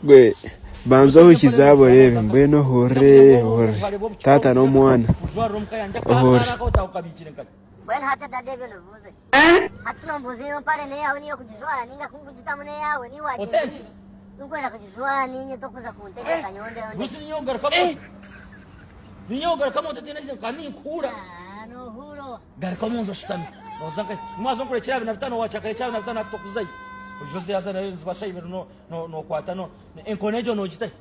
Gwe banza ohukize abo oreebe mbwenu ohurire ohurire taata n'omwana ohurire. Mbwenu hati dada ebyo nibibuuzo ki? Hati shi nombuuza eyo mpare n'eyaawe niiwe okugijwara ninga ku nkugitamu n'eyaawe niiwe wagyenda tinkwenda kugijwara niinye tokuza kuntegyeka nyowe ndeho ndekye. Aah nohuura owa. Garuka omu nju oshutame. Nooza nkahi? Nimwaza onkurekyera 25 wakyakare 25 hati tokuzayo. Oije oze haza nayo ziba shaaha ibiri nookwata no enkoni egyo noogitahi?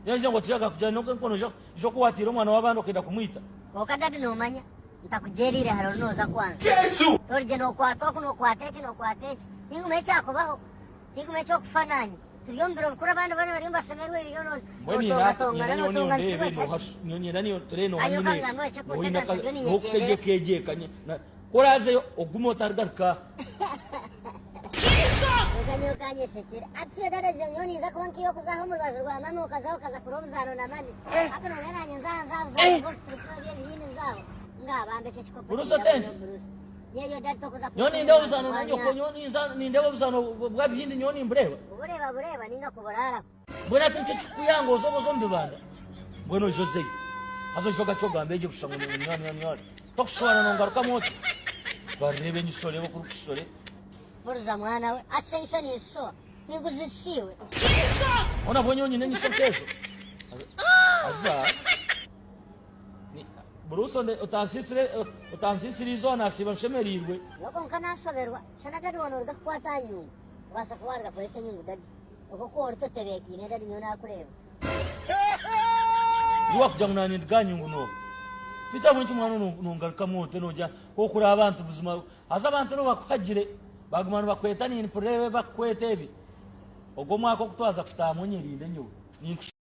Yaija ngu otyaga kugira ngu enkoni oija ija oku wateire omwana w'abandi okenda kumwita. Kwonka dadi noomanya ntakugyereire hare ori nooza kwanza. Torigye nookwata oku nookwata eki nookwata eki. Tingumanya ekyakubaho. Tingumanya ekyokufa naanye. Turi omu biro bikuru abandi boona bariyo nibashemererwa iwe oriyo Mbwenu nyine ati nootongatongana nyine nyowe niyo nootonganisibwa ndeebe ki hati? nooha nyowe nyine niyo turebe nooha Haza nyine okangamba orekye nooha oine kunteganisa aka ndiyo nooha ninyekyendera. okutegeka egi eka ku oraazeyo ogume otarigaruka aha. Kwonka nyowe okanyesekyera. Hati shi dada agira ngu nyowe ninza kuba nk'iwe okuza aha omu rubaju rwa mami okazaho okaza kurya obuzaano na mami. Hati noomanya naanye nza aha nza aha buzaano bw'oku turikunywa by'ebihimbi nza aho. Ngaha bambe eki ekikopo Bruce kirabura otenki? Bruce. Nyowe dadi tokuza Nyowe kuntumira nindeeba ngu obuzaano na nyoko mwanya. nyowe ninza nindeeba obuzaano bw'abihindi nyowe nimbureeba. Kubureeba bureeba ninga kuburaaraho. Mbwenu hati niki ekikukuyanga oze oze omu bibanda? Mbwenu oije ozeyo. Haza oije ogace ogambe egyo busha ngu ni nyowe. Tokushwana nongarukamu oti? Bareeba enyisho oreebe oku orikushusha oreebe. Huriza mwana we, ati shi enyisho ninzishoha? Tinkuzishisha iwe. Hoona bwo nyowe nyine enyisho nk'ezo? Haza Bruce otansisire otansisire eizooba nasiiba nshemereirwe. Nyowe kwonka nashoberwa, shana dadi waaba noruga kukwata aha nyungu, obaasa kuba waruga kukoresa enyungu dadi. Okwo ku ori totebeekaine dadi nyowe nakureeba. Iwe wakugira ngu nanye ndi aha nyungu nooha? Beitu ahabw'enki mwana nongarukamu otyo nogira ku okuri abantu buzima haza abantu nibakuhagire baguma nibakweta nimpurira ebi bakukweta ebi. Ogu omwaka oku twaza kutaahamu onyerinde nyowe.